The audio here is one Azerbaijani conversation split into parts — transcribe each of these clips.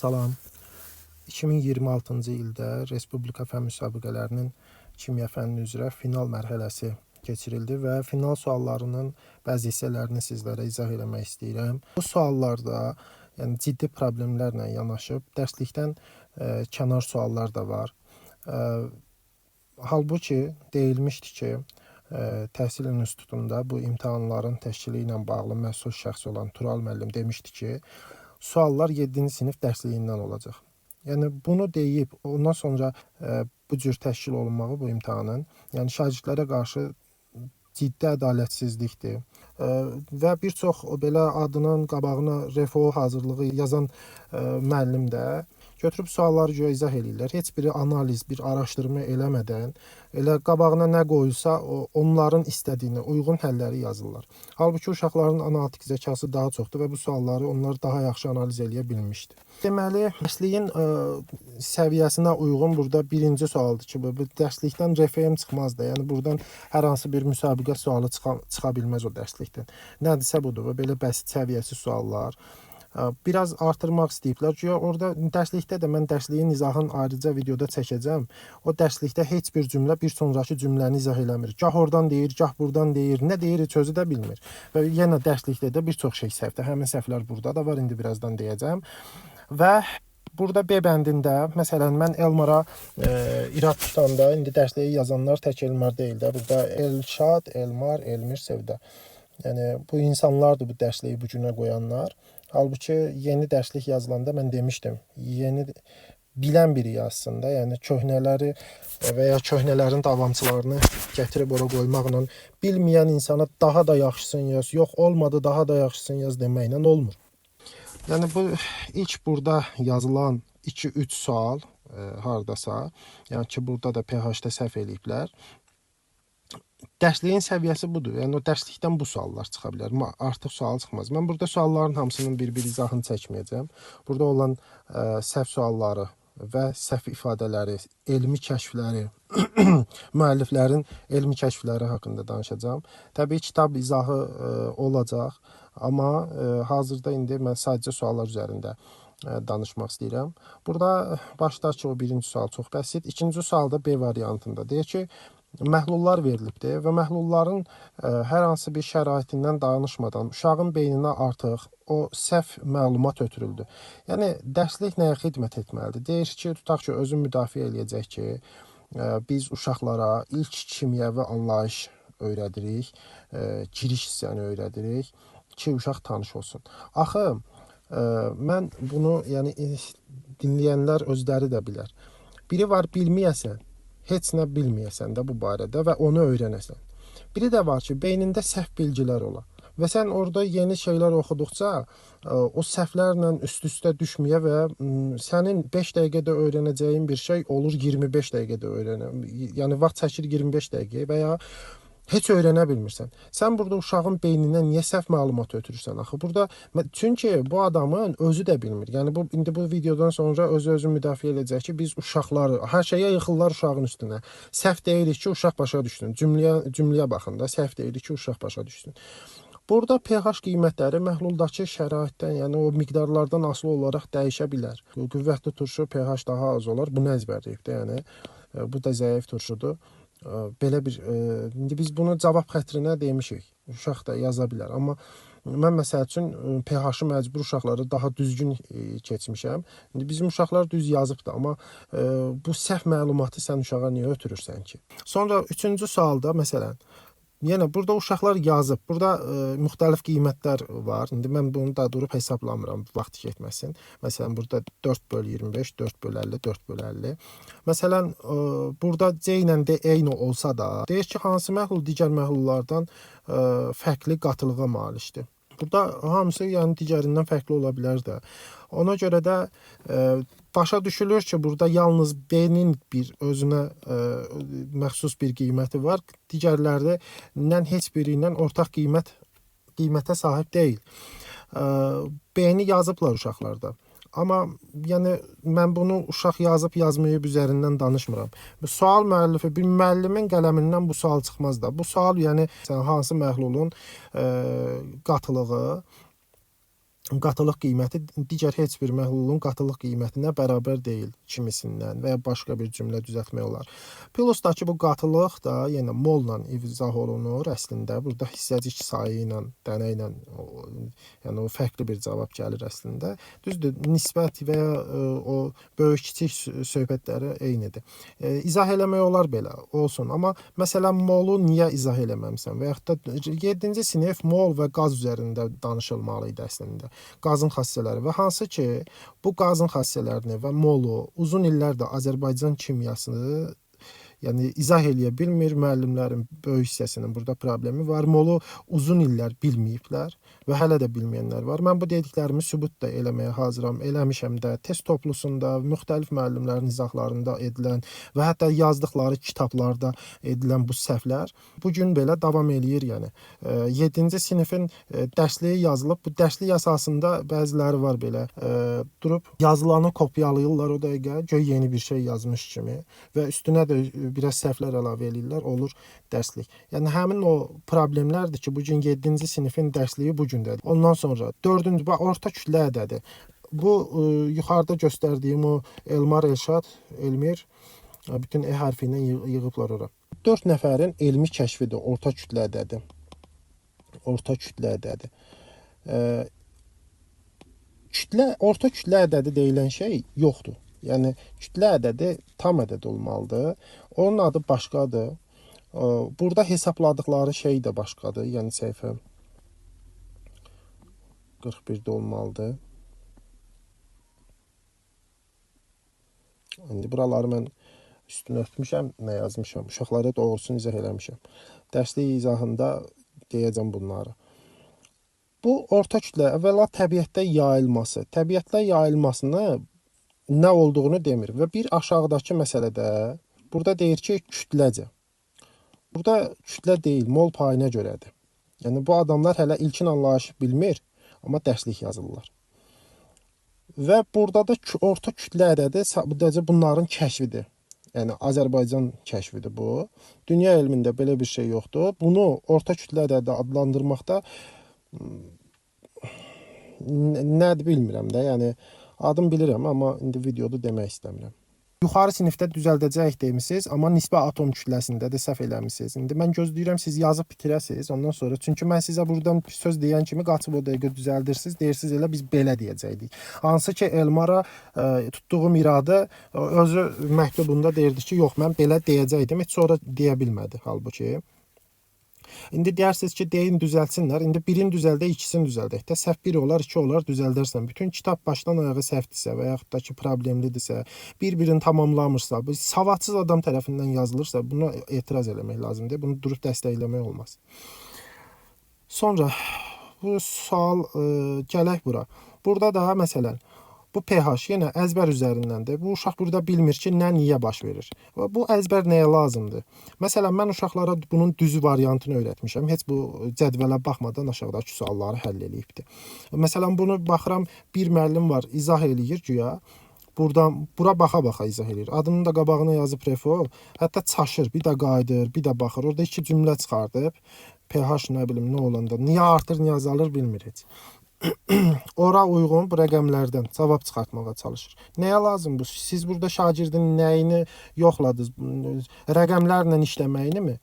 Salam. 2026-cı ildə Respublika fənn müsabiqələrinin kimya fənni üzrə final mərhələsi keçirildi və final suallarının bəzi hissələrini sizlərə izah eləmək istəyirəm. Bu suallarda, yəni ciddi problemlərlə yanaşıb dərslikdən kənar suallar da var. Halbuki deyilmişdi ki, Təhsil İnstitutunda bu imtahanların təşkili ilə bağlı məsul şəxs olan Tural müəllim demişdi ki, suallar 7-ci sinif dərsliyindən olacaq. Yəni bunu deyib ondan sonra bu cür təşkil olunmağı bu imtahanın, yəni şagirdlərə qarşı ciddi ədalətsizlikdir. Və bir çox o belə adının qabağına RFO hazırlığı yazan müəllim də götürüb sualları güya izah eləyirlər. Heç biri analiz, bir araşdırma eləmədən elə qabağına nə qoyulsa onların istədiyinə uyğun həlləri yazırlar. Halbuki uşaqların analitik zəkası daha çoxdur və bu sualları onlar daha yaxşı analiz eləyə bilmişdi. Deməli, dərsliyin səviyyəsinə uyğun burada birinci sualdır ki, bu dərslikdən RFM çıxmaz da. Yəni buradan hər hansı bir müsabiqə sualı çıxa bilməz o dərslikdən. Nədirsə budur və belə bəsit səviyyəsi suallar. Biraz artırmaq istəyiblər. Güya orada dərslikdə də mən dərsliyin izahını ayrıca videoda çəkəcəm. O dərslikdə heç bir cümlə bir sonrakı cümləni izah eləmir. Gah oradan deyir, gah buradan deyir. Nə deyir heç özü də bilmir. Və yenə dərslikdə də bir çox şey səhvdir. Həmin səhvlər burada da var. İndi birazdan deyəcəm. Və burada B bəndində, məsələn, mən Elmara irad tutanda, indi dərsliyi yazanlar tək Elmar deyil də. Burada Elşad, Elmar, Elmir, Sevda. Yəni bu insanlardır bu dərsliyi bu günə qoyanlar. Halbuki yeni dərslik yazılanda mən demişdim, yeni bilən biri yazsın da, yəni köhnələri və ya köhnələrin davamçılarını gətirib ora qoymaqla bilməyən insana daha da yaxşısını yaz, yox olmadı daha da yaxşısını yaz deməklə olmur. Yəni bu ilk burada yazılan 2-3 sual hardasa, yəni ki burada da pH-da səhv eləyiblər. Dərsliyin səviyyəsi budur. Yəni o dərslikdən bu suallar çıxa bilər. Artıq sual çıxmaz. Mən burada sualların hamısının bir-bir izahını çəkməyəcəm. Burada olan səhv sualları və səhv ifadələri, elmi kəşfləri, müəlliflərin elmi kəşfləri haqqında danışacağam. Təbii kitab izahı olacaq, amma hazırda indi mən sadəcə suallar üzərində danışmaq istəyirəm. Burada başda ki, o birinci sual çox bəsit. İkinci sual da B variantında. Deyir ki, məhlullar verilibdir və məhlulların hər hansı bir şəraitindən danışmadan uşağın beyninə artıq o səhv məlumat ötürüldü. Yəni dərslik nəyə xidmət etməlidir? Deyir ki, tutaq ki, özü müdafiə eləyəcək ki, biz uşaqlara ilk kimyəvi anlayış öyrədirik, giriş hissəni öyrədirik ki, uşaq tanış olsun. Axı mən bunu, yəni dinləyənlər özləri də bilər. Biri var bilməyəsən, heç nə bilməyəsən də bu barədə və onu öyrənəsən. Biri də var ki, beynində səhv bilgilər ola və sən orada yeni şeylər oxuduqca o səhvlərlə üst-üstə düşməyə və sənin 5 dəqiqədə öyrənəcəyin bir şey olur 25 dəqiqədə öyrənə. Yəni vaxt çəkir 25 dəqiqə və ya heç öyrənə bilmirsən. Sən burada uşağın beyninə niyə səhv məlumat ötürürsən axı? Burada çünki bu adamın özü də bilmir. Yəni bu indi bu videodan sonra özü müdafiə edəcək ki, biz uşaqları hər şeyə yıxırlar uşağın üstünə. Səhv deyirik ki, uşaq başa düşsün. Cümləyə baxın da, səhv deyirik ki, uşaq başa düşsün. Burada pH qiymətləri məhluldakı şəraitdən, yəni o miqdarlardan asılı olaraq dəyişə bilər. Qüvvətli turşu pH daha az olar. Bunu əzbərləyib də, yəni bu da zəif turşudur. Belə bir, indi biz bunu cavab xətrinə demişik. Uşaq da yaza bilər. Amma mən məsəl üçün pH-ı məcbur uşaqlara daha düzgün keçmişəm. İndi bizim uşaqlar düz yazıbdı, amma bu səhv məlumatı sən uşağa niyə ötürürsən ki? Sonra üçüncü sualda məsələn, yenə burada uşaqlar yazıb. Burada müxtəlif qiymətlər var. İndi mən bunu da durub hesablamıram, vaxt getməsin. Məsələn, burada 4/25, 4/50, 4/50. Məsələn, burada C ilə D eyni olsa da, deyir ki, hansı məhlul digər məhlullardan fərqli qatılığa malikdir. Burada hamısı yəni digərindən fərqli ola bilər də. Ona görə də başa düşülür ki, burada yalnız B-nin bir özünə məxsus bir qiyməti var. Digərlərindən heç biri ilə ortaq qiymətə sahib deyil. B-ni yazıblar uşaqlarda. Amma yəni mən bunu uşaq yazıb yazmayıb üzərindən danışmıram. Bu sual müəllifi bir müəllimin qələmindən bu sual çıxmaz da. Bu sual yəni hansı məhlulun qatılığı qatılıq qiyməti digər heç bir məhlulun qatılıq qiymətinə bərabər deyil kimisindən və ya başqa bir cümlə düzəltmək olar. Plusdakı bu qatılıq da yenə molla izah olunur əslində. Burada hissəcik sayı ilə, dənə ilə, yəni o fərqli bir cavab gəlir əslində. Düzdür, nisbət və ya o böyük-kiçik söhbətləri eynidir. İzah eləmək olar belə olsun, amma məsələn molu niyə izah eləməmsən və yaxud da 7-ci sinif mol və qaz üzərində danışılmalı idi əslində. Qazın xassələri və hansı ki bu qazın xassələrini və molu uzun illərdir Azərbaycan kimyasını yəni izah eləyə bilmir. Müəllimlərin böyük hissəsinin burada problemi var. Molu uzun illər bilməyiblər və hələ də bilməyənlər var. Mən bu dediklərimi sübut da eləməyə hazıram. Eləmişəm də. Test toplusunda, müxtəlif müəllimlərin izahlarında edilən və hətta yazdıqları kitablarda edilən bu səhvlər bu gün belə davam eləyir. Yəni 7-ci sinifin dərsliyi yazılıb. Bu dərslik əsasında bəziləri var belə durub yazılanı kopyalayırlar o dəqiqə, göy yeni bir şey yazmış kimi və üstünə də biraz səhvlər əlavə eləyirlər, olur dərslik. Yəni həmin o problemlərdir ki, bu gün 7-ci sinifin dərsliyi bu gündədir. Ondan sonra 4-cü orta kütlə ədədi. Bu yuxarıda göstərdiyim o Elmar, Elşad, Elmir bütün E hərfi ilə yığıblar ora. 4 nəfərin elmi kəşfidir orta kütlə ədədi. Orta kütlə ədədi. Orta kütlə ədədi deyilən şey yoxdur. Yəni kütlə ədədi tam ədəd olmalıdır. Onun adı başqadır. Burada hesabladıqları şey də başqadır. Yəni səhifə 41-də olmalıdır. İndi buraları mən üstünü örtmüşəm, nə yazmışam. Uşaqlara doğrusunu izah eləmişəm. Dərslik izahında deyəcəm bunları. Bu orta kütlə əvvəla təbiətdə yayılması. Təbiətdə yayılmasını nə olduğunu demir. Və bir aşağıdakı məsələdə burada deyir ki, kütləcə. Burada kütlə deyil, mol payına görədir. Yəni bu adamlar hələ ilkin anlayışı bilmir, amma dərslik yazırlar. Və burada da orta kütlə ədədi sadəcə bunların kəşfidir. Yəni Azərbaycan kəşfidir bu. Dünya elmində belə bir şey yoxdur. Bunu orta kütlə ədədi adlandırmaqda nədir bilmirəm də. Yəni adım bilirəm, amma indi videoda demək istəmirəm. Yuxarı sinifdə düzəldəcəyik demisiniz, amma nisbi atom kütləsində də səhv eləmisiniz. İndi mən gözləyirəm siz yazıb bitirəsiniz ondan sonra. Çünki mən sizə buradan söz deyən kimi qaçıb o dəqiqə düzəldirsiniz. Deyirsiniz elə biz belə deyəcəkdik. Hansı ki Elmara tutduğum iradə özü məktubunda deyirdi ki, yox mən belə deyəcəkdim. Heç sonra deyə bilmədi halbuki. İndi deyirsiniz ki, deyin düzəltsinlər. İndi birini düzəldək, ikisini düzəldək də. Səhv bir olar, iki olar, düzəldərsən. Bütün kitab başdan ayağa səhvdirsə və yaxud da ki, problemlidirsə, bir-birini tamamlamırsa, bu savadsız adam tərəfindən yazılırsa, buna etiraz eləmək lazımdır. Bunu durub dəstəkləmək olmaz. Sonra bu sual gələk bura. Burada da məsələn, bu pH yenə əzbər üzərindəndir. Bu uşaq burada bilmir ki, nə niyə baş verir. Və bu əzbər nəyə lazımdır? Məsələn, mən uşaqlara bunun düzü variantını öyrətmişəm. Heç bu cədvələ baxmadan aşağıdakı sualları həll eləyibdir. Məsələn, bunu baxıram, bir müəllim var, izah eləyir güya. Buradan bura baxa-baxa izah eləyir. Adının da qabağına yazıb refo. Hətta çaşır, bir də qayıdır, bir də baxır. Orada iki cümlə çıxardıb. pH nə bilim nə olanda, niyə artır, niyə azalır bilmir heç. Ora uyğun bu rəqəmlərdən cavab çıxartmağa çalışır. Nəyə lazım bu? Siz burada şagirdin nəyini yoxladınız? Rəqəmlərlə işləməyini mi?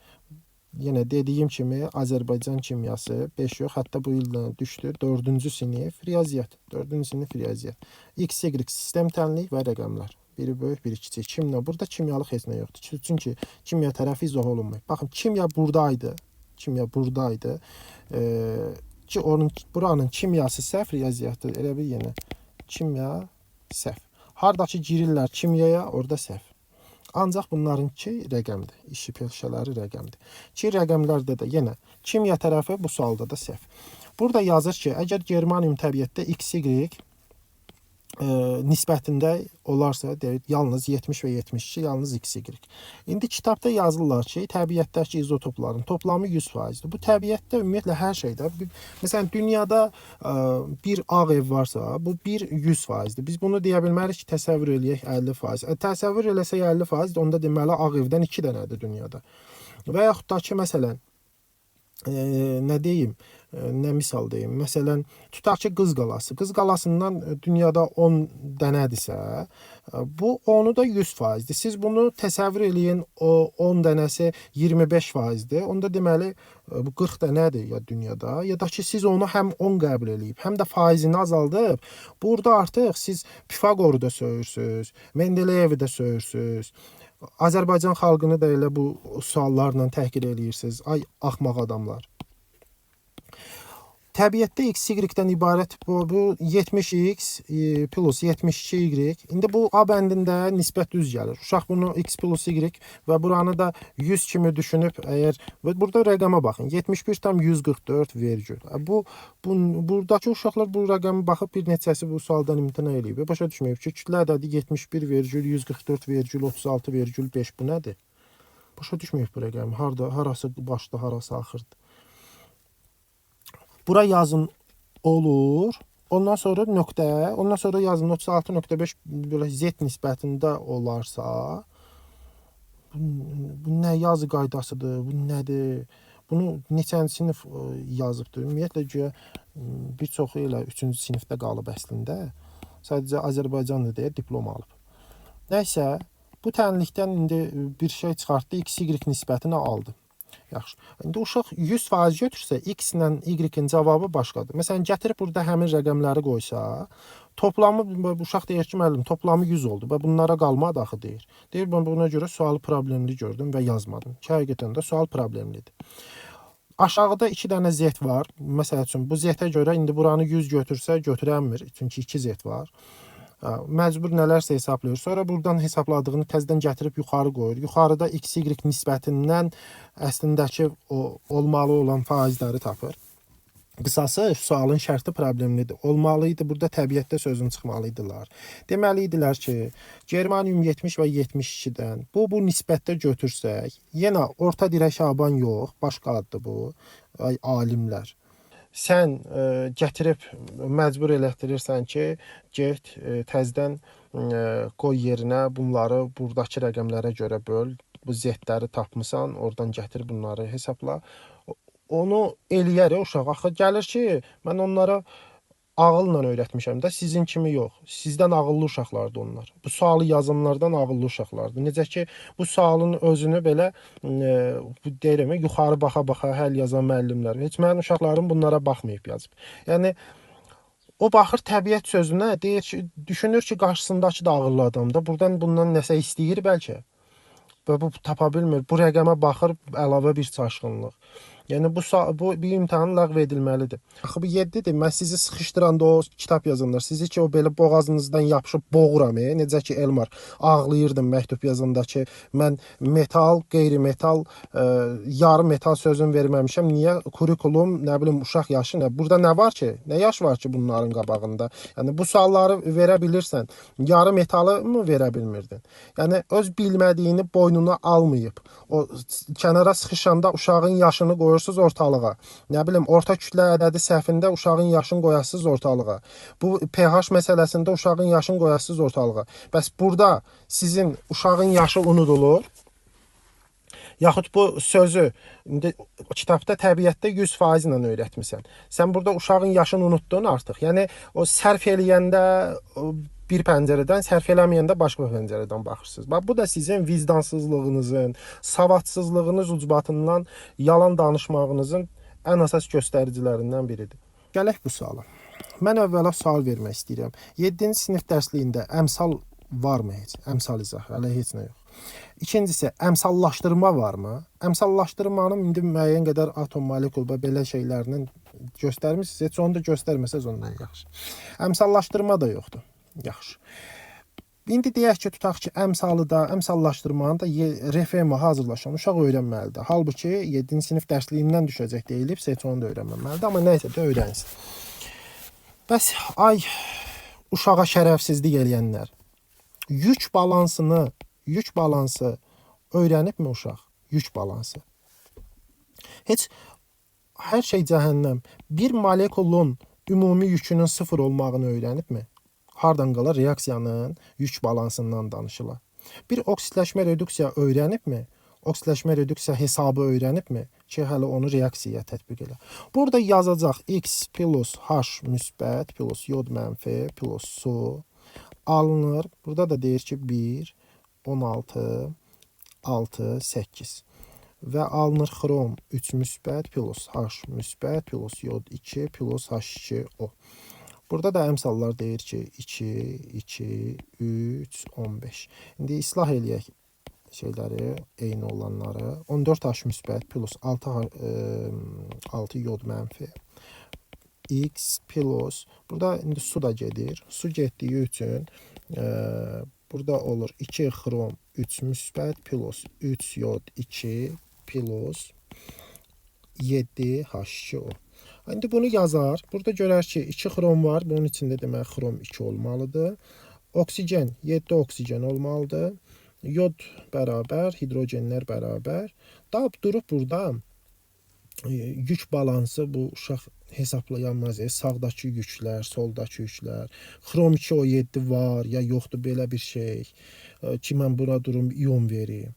Yenə dediyim kimi Azərbaycan kimyası 5 yox, hətta bu ildən düşdü. 4-cü sinif riyaziyyat. 4-cü sinif riyaziyyat. X, Y sistem tənlik və rəqəmlər. Biri böyük, biri kiçik. Kimya burada kimyalıq heç nə yoxdur. Çünki kimya tərəfi izah olunmuyor. Baxın, kimya buradaydı. Kimya buradaydı. Ki onun buranın kimyası səhv, riyaziyyatı elə bir yenə kimya səhv. Hardakı girirlər kimyaya, orada səhv. Ancaq bunların ki rəqəmdir. İşi peşələri rəqəmdir. Ki rəqəmlərdə də yenə kimya tərəfi bu sualda da səhv. Burada yazır ki, əgər germanium təbiətdə XY nisbətində olarsa, deyir, yalnız 70 və 72, yalnız XY. İndi kitabda yazırlar ki, təbiətdəki izotopların toplamı 100%-dir. Bu təbiətdə ümumiyyətlə hər şeydə, məsələn, dünyada bir ağ ev varsa, bu bir 100%-dir. Biz bunu deyə bilmərik ki, təsəvvür eləyək 50%. Təsəvvür eləsək 50%, onda deməli ağ evdən 2 dənədir dünyada. Və yaxud da ki, məsələn, nə deyim, Nə misal deyim? Məsələn, tutaq ki, Qız Qalası. Qız Qalasından dünyada 10 dənədirsə, bu 10-u da 100%-dir. Siz bunu təsəvvür eləyin, o 10 dənəsi 25%-dir. Onda deməli bu 40 dənədir ya dünyada, ya da ki siz onu həm 10 qəbul eləyib, həm də faizini azaldıb. Burada artıq siz Pifagoru da söyürsüz, Mendeleyevi də söyürsüz. Azərbaycan xalqını da elə bu suallarla təhqir eləyirsiniz. Ay axmaq adamlar. Təbiətdə x, y-dən ibarət bu 70x plus 72y. İndi bu A bəndində nisbət düz gəlir. Uşaq bunu x plus y və buranı da 100 kimi düşünüb əgər və burada rəqəmə baxın. 71,144 vergül. Bu buradakı uşaqlar bu rəqəmə baxıb bir neçəsi bu sualdan imtina eləyib. Başa düşməyib ki, kütlə ədədi 71,144,36,5 bu nədir? Başa düşməyib bu rəqəmi. Harda, harası başda, harası axırdır. Bura yazın olur. Ondan sonra nöqtə, ondan sonra yazın 36.5 belə z nisbətində olarsa, bu nə yazı qaydasıdır, bu nədir? Bunu neçənci sinif yazıbdır? Ümumiyyətlə güya bir çoxu elə 3-cü sinifdə qalıb əslində. Sadəcə Azərbaycanlı deyə diplom alıb. Nəysə, bu tənlikdən indi bir şey çıxartdı, x, y nisbətini aldı. Yaxşı. İndi uşaq 100% götürsə, x ilə y-in cavabı başqadır. Məsələn, gətirib burada həmin rəqəmləri qoysa, toplamı uşaq deyir ki, müəllim, toplamı 100 oldu və bunlara qalmadı axı deyir. Deyir, mən buna görə sualı problemli gördüm və yazmadım. Ki, həqiqətən də sual problemlidir. Aşağıda 2 dənə z var. Məsəl üçün, bu z-ə görə indi buranı 100 götürsə, götürənmir. Çünki 2 z var. Məcbur nələrsə hesablayır. Sonra buradan hesabladığını təzədən gətirib yuxarı qoyur. Yuxarıda x, y nisbətindən əslindəki o olmalı olan faizləri tapır. Qısası, sualın şərti problemlidir. Olmalı idi, burada təbiətdə sözün çıxmalı idilər. Deməli idilər ki, germanium 70 və 72-dən bu nisbətdə götürsək, yenə orta dirək Şaban yox, başqa addır bu, ay, alimlər. Sən gətirib məcbur elətdirirsən ki, get təzədən qoy yerinə bunları buradakı rəqəmlərə görə böl. Bu z-ləri tapmısan, oradan gətir bunları hesabla. Onu eləyər uşaq. Axı gəlir ki, mən onlara ağılla öyrətmişəm də, sizin kimi yox. Sizdən ağıllı uşaqlardır onlar. Bu sualı yazanlardan ağıllı uşaqlardır. Necə ki, bu sualın özünü belə bu deyirəm, yuxarı baxa-baxa həll yazan müəllimlər. Heç mənim uşaqlarım bunlara baxmayıb yazıb. Yəni o baxır təbiət sözünə, deyir ki, düşünür ki, qarşısındakı da ağıllı adamdır. Buradan bundan nəsə istəyir bəlkə. Və bu tapa bilmir. Bu rəqəmə baxır, əlavə bir çaşqınlıq. Yəni bu bir imtahan ləğv edilməlidir. Axı bu 7-dir. Mən sizi sıxışdıranda o kitab yazanlar, sizi ki o belə boğazınızdan yapışıb boğuram, necə ki Elmar ağlayırdım məktub yazanda ki, mən metal, qeyri-metal, yarı metal sözünü verməmişəm. Niyə? Kurikulum, nə bilim uşaq yaşı nə? Burada nə var ki? Nə yaş var ki bunların qabağında? Yəni bu sualları verə bilirsən. Yarı metalı mı verə bilmirdin? Yəni öz bilmədiyini boynuna almayıb. O kənara sıxışanda uşağın yaşını qoyursunuz ortalığa. Nə bilim, orta kütlə ədədi səhvində uşağın yaşını qoyasınız ortalığa. Bu pH məsələsində uşağın yaşını qoyasınız ortalığa. Bəs burada sizin uşağın yaşı unudulur. Yaxud bu sözü indi kitabda təbiətdə 100% ilə öyrətmisən. Sən burada uşağın yaşını unutdun artıq. Yəni o sərf eləyəndə bir pəncərədən, sərf eləməyəndə başqa bir pəncərədən baxırsınız. Bax, bu da sizin vicdansızlığınızın, savadsızlığınız ucbatından yalan danışmağınızın ən əsas göstəricilərindən biridir. Gələk bu suala. Mən əvvəla sual vermək istəyirəm. 7-ci sinif dərsliyində əmsal varmı heç? Əmsal izah, hələ heç nə yox. İkincisi, əmsallaşdırma varmı? Əmsallaşdırmanın indi müəyyən qədər atom, molekul və belə şeylərinin göstərmişsiniz. Heç onu da göstərməsəz ondan yaxşı. Əmsallaşdırma da yoxdur. Yaxşı. İndi deyək ki, tutaq ki, əmsalı da, əmsallaşdırmanı da RFM-ə hazırlaşan uşaq öyrənməlidir. Halbuki 7-ci sinif dərsliyindən düşəcək deyilibsə, heç onu da öyrənməməlidir. Amma nə isə də öyrənsin. Bəs ay uşağa şərəfsizlik eləyənlər, yük balansı öyrənibmi uşaq? Yük balansı. Heç hər şey cəhənnəm. Bir molekulun ümumi yükünün sıfır olmağını öyrənibmi? Hardan qala reaksiyanın yük balansından danışılar. Bir oksitləşmə reduksiya öyrənibmi? Oksitləşmə reduksiya hesabı öyrənibmi? Ki, hələ onu reaksiyaya tətbiq elə. Burada yazacaq X plus H müsbət plus yod mənfi plus su alınır. Burada da deyir ki, 1, 16, 6, 8. Və alınır xrom 3 müsbət plus H müsbət plus yod 2 plus H2O. Burada da əmsallar deyir ki, 2, 2, 3, 15. İndi islah eləyək şeyləri, eyni olanları. 14H müsbət plus 6 yod mənfi. X plus, burada indi su da gedir. Su getdiyi üçün burada olur 2 xrom 3 müsbət plus 3 yod 2 plus 7 H2O. İndi bunu yazar. Burada görər ki, 2 xrom var. Bunun içində demək xrom 2 olmalıdır. Oksigen, 7 oksigen olmalıdır. Yod bərabər, hidrogenlər bərabər. Daha durub burada yük balansı bu uşaq hesablayanmaz. Sağdakı yüklər, soldakı yüklər. Xrom 2O7 var ya yoxdur belə bir şey ki, mən bura durum ion verim.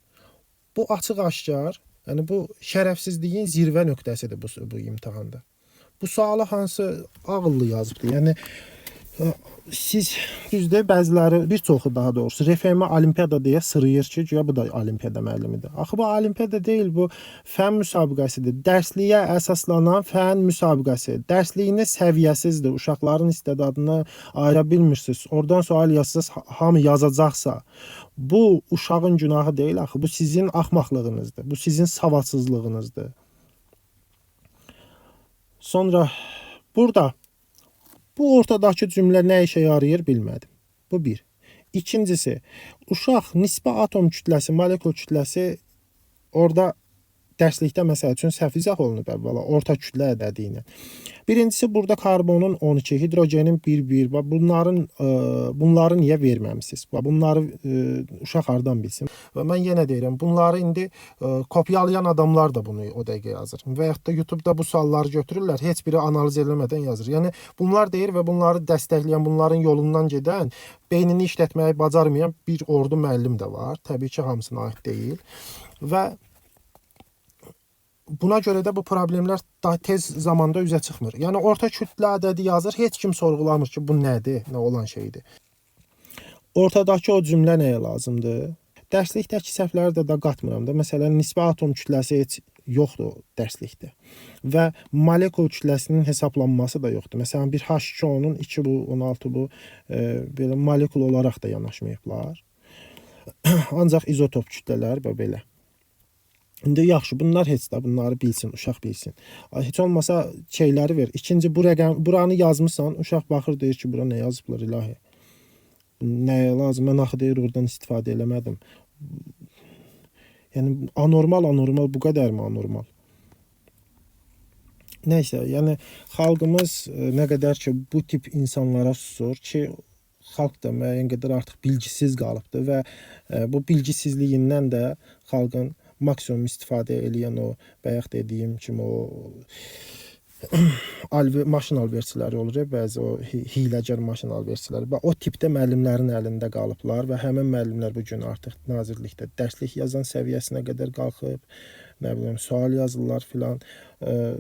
Bu açıq-aşkar, yəni bu şərəfsizliyin zirvə nöqtəsidir bu imtahanda. Bu sualı hansı ağıllı yazıbdır? Yəni siz düzdür, bəziləri, bir çoxu daha doğrusu RFM olimpiyada deyə sırıyır ki, güya bu da olimpiyada müəllimidir. Axı bu olimpiyada deyil, bu fən müsabiqəsidir. Dərsliyə əsaslanan fən müsabiqəsi. Dərsliyiniz səviyyəsizdir. Uşaqların istedadını ayıra bilmirsiniz. Oradan sual yazsanız, hamı yazacaqsa, bu uşağın günahı deyil axı. Bu sizin axmaqlığınızdır. Bu sizin savadsızlığınızdır. Sonra burada bu ortadakı cümlə nə işə yarayır bilmədim. Bu bir. İkincisi, uşaq nisbi atom kütləsi, molekul kütləsi orada dərslikdə məsəl üçün səhv izah olunub əvvəla orta kütlə ədədi ilə. Birincisi burada karbonun 12, hidrogenin 1, 1. Bunları niyə verməmisiniz? Bunları uşaq hardan bilsin? Və mən yenə deyirəm, bunları indi kopyalayan adamlar da bunu o dəqiqə yazır. Və yaxud da YouTube-da bu sualları götürürlər, heç biri analiz eləmədən yazır. Yəni bunlar deyir və bunları dəstəkləyən, bunların yolundan gedən, beynini işlətməyi bacarmayan bir ordu müəllim də var. Təbii ki, hamısına aid deyil. Və buna görə də bu problemlər daha tez zamanda üzə çıxmır. Yəni orta kütlə ədədi yazır, heç kim sorğulamır ki, bu nədir, nə olan şeydir. Ortadakı o cümlə nəyə lazımdır? Dərslikdəki səhvləri də qatmıram da. Məsələn, nisbi atom kütləsi heç yoxdur dərslikdə. Və molekul kütləsinin hesablanması da yoxdur. Məsələn, bir H2O-nun 2 bu, 16 bu, belə molekul olaraq da yanaşmayıblar. Ancaq izotop kütlələr və belə. İndi yaxşı, bunlar heç də bunları bilsin, uşaq bilsin. Heç olmasa şeyləri ver. İkinci, bu rəqəm, buranı yazmısan, uşaq baxır, deyir ki, bura nə yazıblar ilahi. Nəyə lazım? Mən axı deyir, oradan istifadə eləmədim. Yəni anormal, bu qədərmi anormal? Nəysə, yəni xalqımız nə qədər ki bu tip insanlara susur ki, xalq da müəyyən qədər artıq bilgisiz qalıbdır və bu bilgisizliyindən də xalqın maksimum istifadə eləyən o bayaq dediyim kimi o maşın alverçiləri olur ya, bəzi o hiləgər maşın alverçiləri. Bax, o tipdə müəllimlərin əlində qalıblar və həmin müəllimlər bu gün artıq nazirlikdə dərslik yazan səviyyəsinə qədər qalxıb, nə bilim, sual yazırlar filan.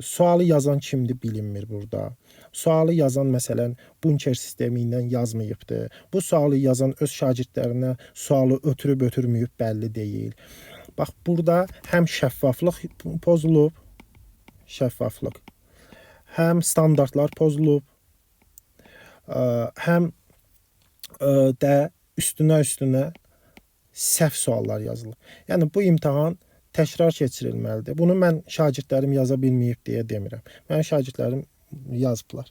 Sualı yazan kimdir bilinmir burada. Sualı yazan məsələn bunker sistemi ilə yazmayıbdı. Bu sualı yazan öz şagirdlərinə sualı ötürüb ötürməyib bəlli deyil. Bax, burada həm şəffaflıq pozulub, şəffaflıq, həm standartlar pozulub, həm də üstünə səhv suallar yazılıb. Yəni bu imtahan təkrar keçirilməlidir. Bunu mən şagirdlərim yaza bilməyib deyə demirəm. Mənim şagirdlərim yazıblar.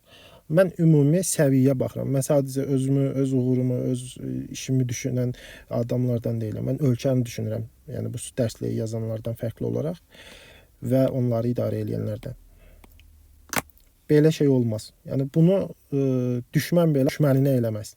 Mən ümumi səviyyəyə baxıram. Mən sadəcə özümü, öz uğurumu, öz işimi düşünən adamlardan deyiləm. Mən ölkəni düşünürəm. Yəni bu dərsliyi yazanlardan fərqli olaraq və onları idarə eləyənlərdən. Belə şey olmaz. Yəni bunu düşmən belə düşməninə eləməz.